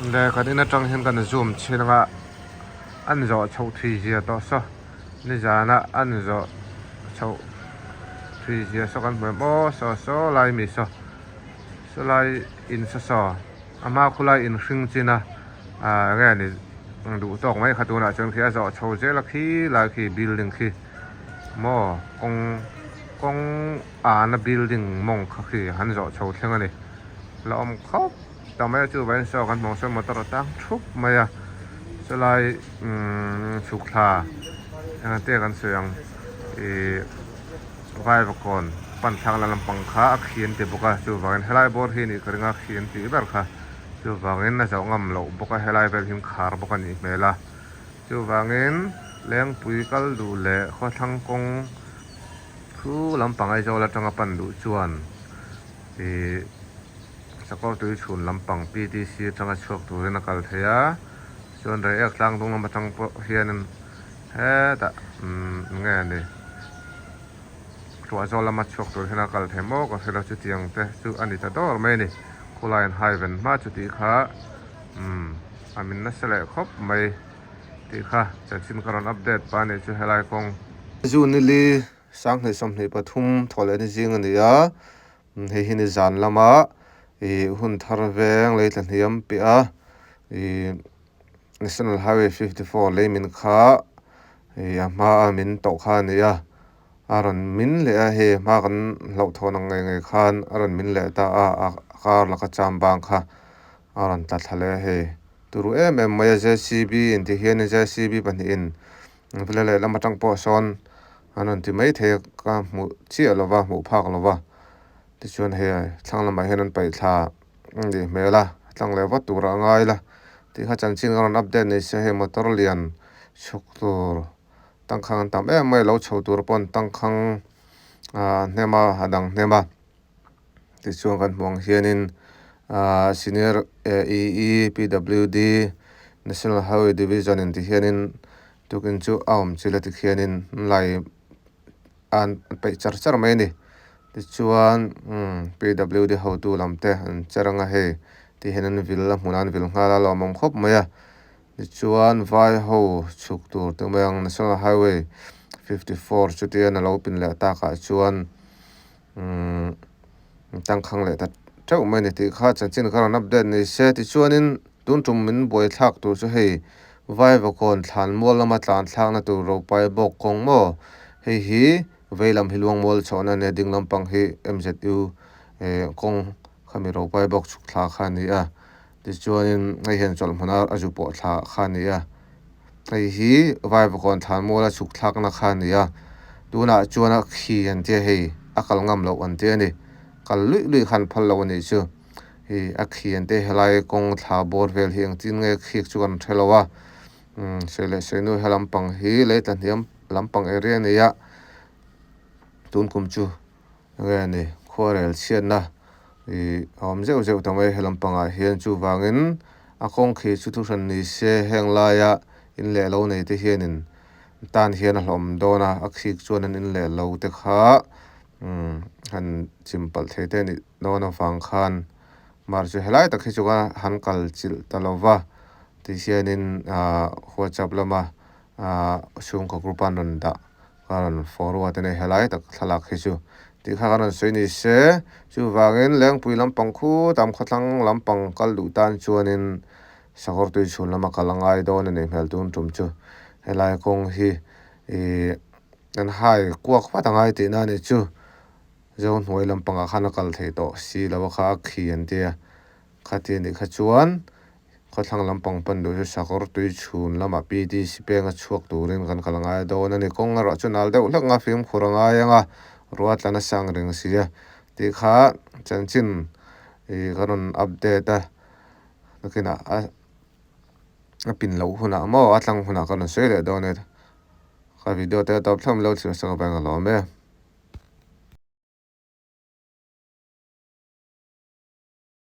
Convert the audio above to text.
Le kan in atang hian kan zoom chhin anga an zawh chhoh thui zia tawh saw nizana an zawh chhoh thui zia saw kan hmu em aw saw saw lai mi saw saw lai in saw saw a hma khulai in hring chin a ah enge ni duh tawk mai kha tunah chuan khi a zawh chho zel a khi lai khi building khi maw kawng kawng ana building mawng kha khi han zawh chho thleng a ni la awm khawp ta mai a chu vaiin saw kan hmuh sawn motor a tang thup mai a chulai umm chhuk thla eng te kan sawi ang ihh vaivakawn pan thlak la lampang kha a khi an ti bawk a chuvangin helai bawr hi a nih ka ring a khi an tih ber kha chuvangin a zoh ngam loh bawk a helai vel hi an khar bawk a nih hmel a chuvangin lengpui kal duh leh khawthlang kawng thu lampang Aizawl atanga pan duh chuan ihh. Sakawr tui chhun lampang PTC atanga chhuak turin a kal thei a, chuan Reiek tlang dung lam atang pawh hianin hetah umm nge a ni Tuahzawl lama chhuak tur hian a kal thei maw ka hre lo chutiang te chu a ni ta dawr mai a ni. Khulai an hai ven hma chu tih kha umm a min nasa leh khawp mai tih kha chanchin ka rawn update pah a nih chu helai kawng. Zunili sanghnih 23 thawhleh ni zing a ni a. Hei hi ni zan lama ih hun thar veng lei tla hniam piah a ih national highway 54 lei min kha ih a hma a min tawh kha a ni a a rawn min leh a hei hma kan hlauhthawn ang ngei ngei khan a rawn min leh ta a a kar laka cham bang kha a rawn tla thla leh a hei turu em em mai a jcb in ti hian jcb pahnihin lehlam atang pawh sawn An rawn ti mai thei a, ka hmuh chiah lo va, hmuh phak lo va. Tichuan hei thlang lamah hian an paih thla a nih hmel a, tlang leh vat turah a ngai la. Tih kha chanchin ka rawn update ni se hei motor lian chhuk tur tangkhang an tam em mai, lo chho tur pawn tangkhang ah hnem a, a dang hnem a. Tichuan kan hmuh ang hianin ah senior EE PWD National Highway Division in ti hianin Tukin chu a awm chil a tikhianin lai an peih char char mai a ni. Tichuan umm PWD hotu lam te an che rang a hei ti hian an vil a hmunah an vil nghal a lawmawm khawp mai a. Tichuan vai ho chhuk tur te mai ang National Highway 54 chutian a lo pin leh takah chuan umm tangkhang leh ta teuh mai a ni tih kha chanchin kha rawn update ni se. Tichuanin tun tum min buaithlak tur chu hei Vaivakawn thlan mual lama tlan thlakna tur Ropai bawk kawng maw? Hei hi vei lam hi Luangmual chhawhna a nia ding lampang hi MZU eh kawng khami Ropai bawk chhuk thla kha a ni a. Tichuanin hei hian chawlh hmuna a zu pawh thla kha a ni a. Hei hi Vaivakawn thlan muala chhuk thlakna kha a ni a. Tunah chuan a khi an tia hei a kal ngam loh an tia a ni. Kal luih luih khan phal loh a nih chu. Hei a khian te helai kawng thla bawr vel hi engtin nge khik chu kan hre lo a umm sawi leh sawi nu he lampang hi lei tla hniam lampang area a ni a tun kum chu nge ni khuarel chhiatna ih a awm zeuh zeuh ta mai he lampangah hian chuvangin a kawng khi chu thuhran ni se heng laia in leh lo nei te hianin tan hian a hlawm dawn a a khik chuan an in leh lo te kha umm han chim palh thei te a nih. Dawn avang khan mar chu helai tak hi chu ka han kal chilh ta lo va ti hianin ahh whatsapp lama ahh chhungkaw group a an rawn dah ka rawn forward a ni helai tak thlalak hi chu tih kha ka rawn sawi ni se chuvangin lengpui lampang khut am khawthlang lampang kal duh tan chuanin sakawr tui chhun lama kal a ngai dawn a nih hmel tun tum chu helai kawng hi ihh an hai kuak vat a ngai tihna a nih chu. Zo hnuai lampangah khan a kal theih tawh si lo a kha a khi an tia. Khati anih kha chuan khawthlang lampang pan duh chu sakawr tui chhun lamah PDC peng a chhuak turin kan kal ngai dawn a ni. Kawng erawh chu nal deuh hlek anga fimkhur a ngai ang a, ruah tla nasa ang reng si a tih kha chanchin ih ka rawn update a, nakinah a a pin loh hunah maw a tlang hunah ka rawn sawi leh dawn e. Ka video te a tawp thleng lo thlir sak avang a lawm e.